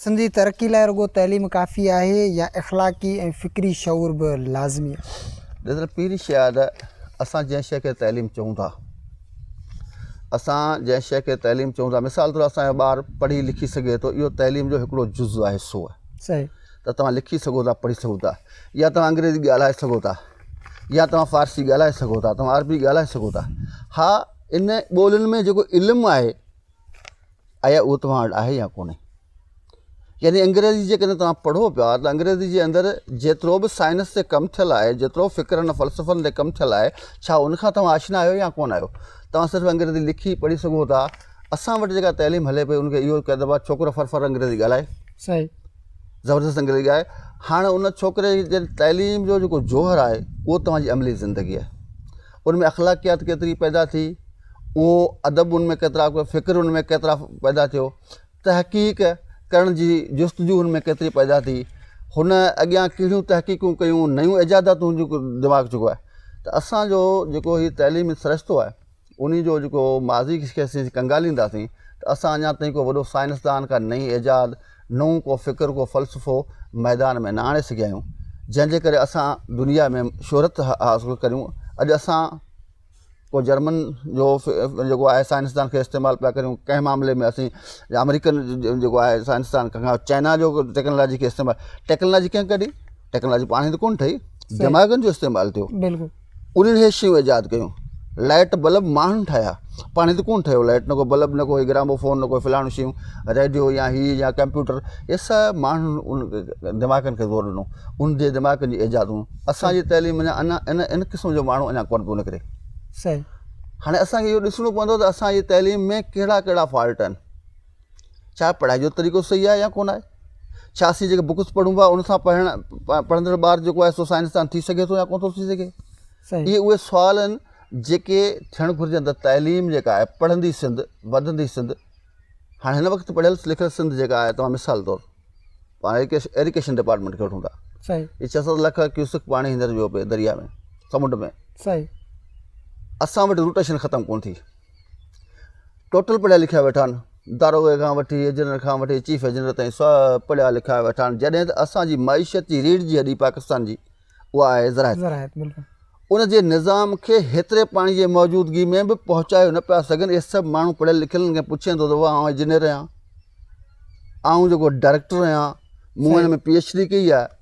سنڌ جي ترقي لاء رڳو تعليم ڪافي آهي يا اخلاقي ۽ فڪري شعور به لازمي آهي؟ ڏس پهرين شيء آهي ته اسان جنهن شيء کي تعليم چئون ٿا اسان جنهن شيء کي تعليم چئون ٿا مثال طور اسان جو ٻار پڙهي لکي سگهي ٿو اهو تعليم جو هڪڙو جز آهي حصو آهي صحيح ته توهان لکي سگهو ٿا پڙهي سگهو ٿا يا توهان انگريزي ڳالهائي سگهو ٿا يا توهان فارسي ڳالهائي سگهو ٿا توهان عربي ڳالهائي سگهو ٿا ها ان ٻولين ۾ جيڪو علم آهي آيا اهو توهان وٽ آهي يا ڪونهي يعني انگريزي جيڪڏهن توهان پڙهو پيا ته انگريزي جي اندر جيترو به سائنس تي ڪم ٿيل آهي جيترو فڪرن فلسفن تي ڪم ٿيل آهي ڇا ان کان توهان آشنا آهيو يا ڪونه آهيو توهان صرف انگريزي لکي پڙهي سگهو ٿا اسان وٽ جيڪا تعليم هلي پئي ان کي اهو چئبو آهي ڇوڪرو فر فر انگريزي ڳالهائي صحيح زبردست انگريزي ڳالهائي هاڻي ان ڇوڪري جي تعليم جو جيڪو جوهر آهي اهو توهان جي عملي زندگي آهي ان ۾ اخلاقيات ڪيتري پيدا ٿي اهو ادب ان ۾ ڪيترا فڪر ان ۾ ڪيترا پيدا ٿيو تحقيق ڪرڻ جي جستجو هن ۾ ڪيتري پيدا ٿي هن اڳيان ڪهڙيون تحقيقون ڪيون نيون ايجاداتون هن جو دماغ جيڪو آهي ته اسانجو جيڪو هي تعليمي سرشتو آهي ان جو جيڪو ماضي کي اسين ڪنگالينداسين ته اسان اڃا تائين ڪو وڏو سائنسدان ڪا نئين ايجاد نئون ڪو فڪر ڪو فلسفو ميدان ۾ نه آڻي سگهيا آهيون جنهن جي ڪري اسان دنيا ۾ شهرت حاصل ڪريون اڄ اسان ڪو جرمن جو جيڪو آهي سائنسدان کي استعمال پيا ڪريون ڪنهن معاملي ۾ اسين آمريڪن جيڪو آهي سائنسدان کان چائنا جو ٽيڪنالاجي کي استعمال ٽيڪنالاجي ڪنهن ڪڍي ٽيڪنالاجي پاڻ ته ڪونه ٺهي دماغن جو استعمال ٿيو بلڪل انهن اهي شيون ايجاد ڪيون لائٽ بلب ماڻهن ٺاهيا پاڻ ته ڪونه ٺهيو لائٽ نه ڪو بلب نه ڪو گرامو فون نه ڪو فلاڻو شيون ريڊيو يا هي يا ڪمپيوٽر اهي سڀ ماڻهن ان دماغن کي زور ڏنو ان جي دماغن جي ايجادون اسانجي تعليم اڃا اڃا ان ان قسم جو ماڻهو اڃا ڪونه پيو نڪري صحيح هاڻي اسانکي اهو ڏسڻو پوندو ته اسانجي تعليم ۾ ڪهڙا ڪهڙا فالٽ آهن ڇا پڙهائي جو طريقو صحيح آهي يا ڪونه آهي ڇا اسين جيڪي بڪس پڙهون پيا ان سان پڙهڻ پڙهندڙ ٻار جيڪو آهي سو سائنسدان ٿي سگهي ٿو يا ڪونه ٿو ٿي سگهي اهي اهي سوال آهن جيڪي ٿيڻ گهرجن ته تعليم جيڪا آهي پڙهندي سنڌ وڌندي سنڌ هاڻي هن وقت پڙهيل لکيل سنڌ جيڪا آهي توهان مثال طور پاڻ ايريگيشن ڊپارٽمينٽ کي وٺون ٿا هي ڇهه ست لک ڪيوسڪ پاڻي هينئر ويو پئي دريا ۾ سمنڊ ۾ اسان وٽ روٽيشن ختم ڪونه ٿي ٽوٽل پڙهيا لکيا ويٺا آهن داروغي کان وٺي انجنيئر کان وٺي چيف انجنيئر تائين سڀ پڙهيا لکيا ويٺا آهن جڏهن ته اسان جي معيشت جي ريڙهه جي هڏي پاڪستان جي اها آهي زراعت زراعت بلڪل ان جي نظام کي هيتري پاڻي جي موجودگي ۾ به پهچايو نه پيا سگهن اهي سڀ ماڻهو پڙهيل لکيل کي پڇين ٿو ته آئون انجنيئر آهيان آئون جيڪو ڊائريڪٽر آهيان مون هن ۾ پي ايڇ ڊي ڪئي آهي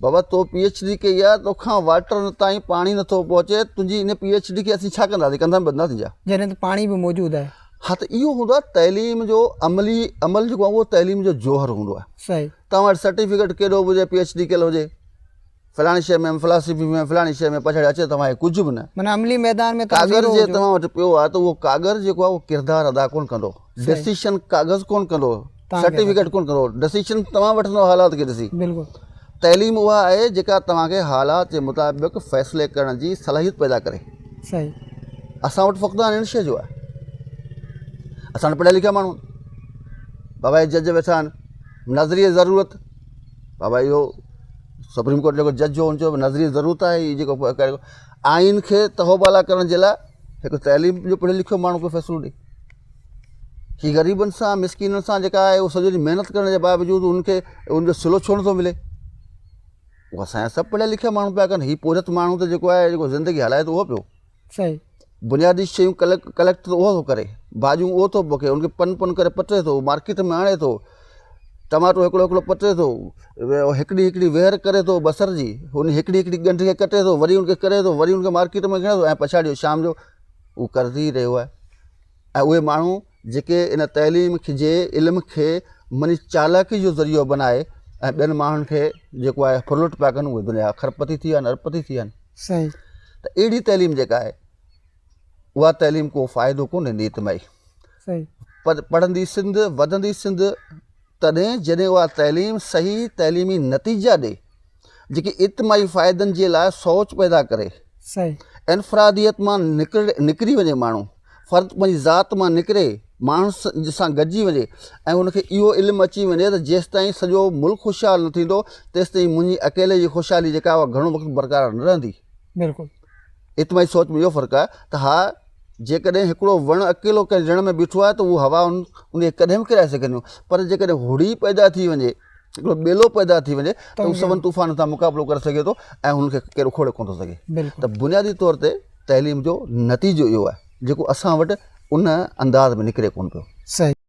بابا تو پي ايڇ ڊي ڪئي آهي توکان واٽر تائين پاڻي نٿو پهچي تنهنجي ان پي ايڇ ڊي کي اسين ڇا ڪنداسين ڪنڌ ۾ ٻڌنداسين ڇا جڏهن ته پاڻي به موجود آهي ها ته اهو هوندو آهي تعليم جو عملي عمل جيڪو آهي اهو تعليم جو جوهر هوندو آهي صحيح توهان وٽ سرٽيفڪيٽ ڪيڏو به هجي پي ايڇ ڊي ڪيل هجي فلاڻي شيء ۾ فلاسفي ۾ فلاڻي شيء ۾ پڇاڙي اچي توهان کي ڪجهه به نه. معنيٰ عملي ميدان ۾ توهان ڪاڳر جي توهان وٽ پيو آهي ته اهو ڪاڳر جيڪو آهي اهو ڪردار ادا ڪونه ڪندو ڊسيشن ڪاغذ ڪونه ڪندو سرٽيفڪيٽ ڪونه ڪندو ڊسيشن توهان وٺندو حالات کي ڏسي بلڪل تعليم اها آهي جيڪا توهان کي حالات جي مطابق فيصلي ڪرڻ جي صلاحيت پيدا ڪري صحيح اسان وٽ فقدان ان شيء جو آهي اسان وٽ پڙهيا لکيا ماڻهو بابا هي جج ويٺا آهن نظريي ضرورت بابا اهو سپريم ڪورٽ جيڪو جج هو ان چيو نظري ضرورت آهي هي جيڪو آئين کي تهو بالا ڪرڻ جي لاء هڪ تعليم جو پڙهيل لکيو ماڻهو ڪو فيصلو ڏي هي غريبن سان مسڪينن سان جيڪا آهي اهو سڄو ڏينهن محنت ڪرڻ جي باوجود ان کي ان جو سلو ڇو نٿو ملي اهو اسانجا سڀ پڙهيا لکيا ماڻهو پيا ڪن هي پورهيت ماڻهو ته جيڪو آهي جيڪو زندگي هلائي ٿو اهو پيو صحيح بنيادي شيون ڪليڪٽ ڪليڪٽ ته اهو ٿو ڪري ڀاڄيون اهو ٿو پوکي ان کي پن پن ڪري پٽي ٿو مارڪيٽ ۾ آڻي ٿو ٽماٽو هڪڙو هڪڙو پٽي ٿو هڪڙي هڪڙي ويهر ڪري ٿو بصر جي ان هڪڙي هڪڙي ڳنڍ کي ڪٽي ٿو وري ان کي ڪري ٿو وري ان کي مارڪيٽ ۾ کڻي ٿو ۽ پڇاڙي جو شام جو اهو قرض ئي رهيو آهي ۽ اهي ماڻهو جيڪي ان تعليم جي علم کي مني چالاڪي جو ذريعو بنائي ۽ ٻين ماڻهن کي جيڪو آهي ڦرلٽ پيا ڪن اهي دنيا کرپتي ٿي ويا آهن اربپتي ٿي ويا آهن صحيح ته اهڙي تعليم جيڪا آهي اها تعليم ڪو فائدو ڪونه ڏيندي اجتماعي صحيح پر پڙهندي سنڌ وڌندي سنڌ تڏهن جڏهن اها تعليم صحيح تعليمي نتيجا ڏي جيڪي اجتماعي فائدن جي لاء سوچ پيدا ڪري صحيح انفراديت مان نڪر نڪري وڃي ماڻهو فرد پنهنجي ذات مان نڪري ماڻهن سان گڏجي وڃي ۽ ان کي اهو علم اچي وڃي ته جيستائين سڄو ملڪ خوشحال نه ٿيندو تيستائين منهنجي اڪيلي جي خوشحالي جيڪا اها گهڻو وقت برقرار نه رهندي. بلڪل. اجتماعي سوچ ۾ اهو فرق آهي ته ها جيڪڏهن هڪڙو وڻ اڪيلو ڪنهن جڻ ۾ بيٺو آهي ته اهو هوا ان کي ڪڏهن به ڪيرائي سگهنديون، پر جيڪڏهن هڙي پيدا ٿي وڃي، هڪڙو ٻيلو پيدا ٿي وڃي ته هو سڀن طوفانن سان مقابلو ڪري سگهي ٿو ۽ هن کي ڪير اکوڙي ڪونه ٿو سگهي. ته بنيادي طور تي تعليم جو نتيجو اهو آهي جيڪو اسان وٽ ان انداز ۾ نڪري ڪونه پيو. صحيح.